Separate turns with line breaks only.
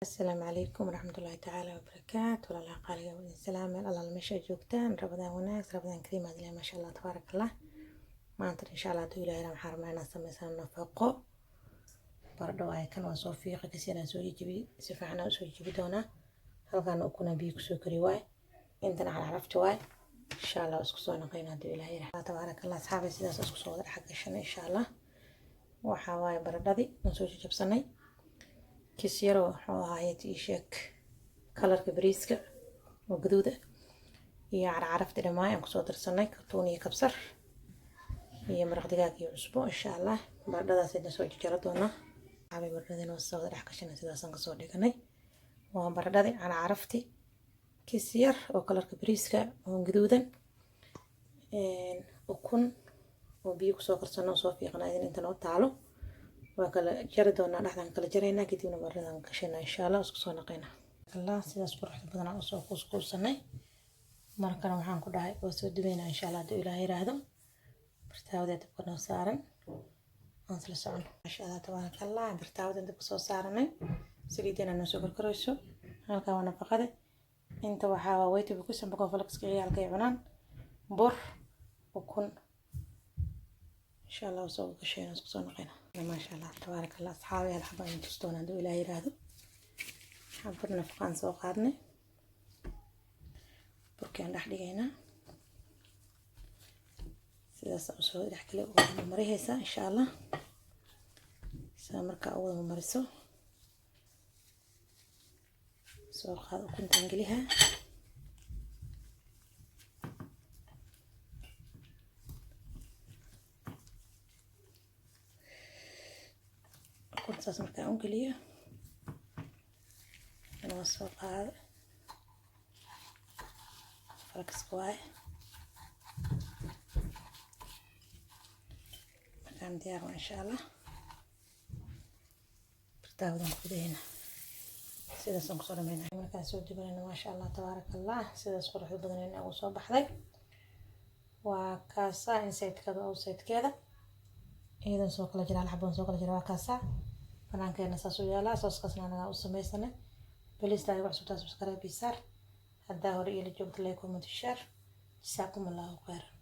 Asalaamu calaykum waraxmatullaahi tacaala wabarakaatu. Walaalaha qaaliga, waa idin salaamay allaala meesha joogtaan. Ramadaan wanaag, Ramadaan kariim aad ilahay. Maasha Allah, tabaaraka Allah. Maanta, insha Allah, hadduu Ilahay waxaan rabnaa inaan samaysano nafaqo baradho. Waaye kan waan soo fiiqay kasi inaan soo jijibi, si fiican aan usoo jijibi doonaa. Halkaana ukuna biyo kusoo kari waay, intana carcarafta waay. Insha Allah isku soo naqayna hadduu Ilahay yiraahdo. Tabaaraka Allah, asxaabay, sidaas isku soo wada dhex gashanay. Insha Allah waxaa waaye baradhadii aan soo jajabsanay, kis yaroo wuxuu ahaayey ii sheeg kalarka bariiska oo gaduuda iyo carcarafti dhammaay aan kusoo darsanay, kartuun iyo kabsar iyo maraq digaag iyo cusbo. Insha Allah baradhadaas ayna soo jajara doonaa. Asxaabay, baradhadina waa soo wada dhex gashanay, sidaasaan kasoo dhiganay. Waa baradhadii, carcarafti, kis yar oo kalarka bariiska oo gaduudan, ukun oo biyo kusoo karsano, soo fiiqna idin inta noo taalo. Waa kala jari doonaa, dhexdaan kala jaraynaa, kadibna baradhadan gashanaa. Insha Allah isku soo naqaynaa. Allah, sidaas quruxda badan aan usoo kuuskuusanay. Markana waxaan ku dhahay waa soo dubaynaa, insha Allah, hadduu Ilaah yiraahdo. Birtaawada dabka noo saaran, aan isla socono. Maasha Allah, tabaaraka Allah. Birtaawadan dabka soo saaranay, saliidana noo soo karkarayso. Halkan waa nafaqada, inta waxaa waa Weetabix amba cornflakes ciyaalka ay cunaan, bur, ukun. Insha Allah soo gashayna, isku soo naqayna. Maasha Allah, tabaaraka Allah. Asxaabi, hal xaba ayaan tusi doonaa hadduu Ilaah yiraahdo. Xabad nafaqaan soo qaadnay, burkaan dhex dhigaynaa, sidaas usoo dhex kale wada marihaysaa. Insha Allah saa markaa u wada mariso, soo qaad ukuntaan geliha. Ukunta saas markaan u geliyo, waa soo qaado falkaska waaye. Markaan diyaar waa, insha Allah birtaawadan ku ridayna, sidaasaan kusoo dhameynaa. Markaan soo dubanayna, maasha Allah, tabaaraka Allah, sidaas quruxda badan ugu soo baxday. Waa kaasaa insidekeeda, outsidekeeda iyadan soo kala jira, hal xaboon soo kala jira. Waa kaasaa banaankeena saas u yaalaa. Sooskaasna anagaa u samaysanay. Please, igu cusubtaa, subscribe saar. Haddaa hore ila joogta, like, comment, share. Jasaakum Allahu khayran.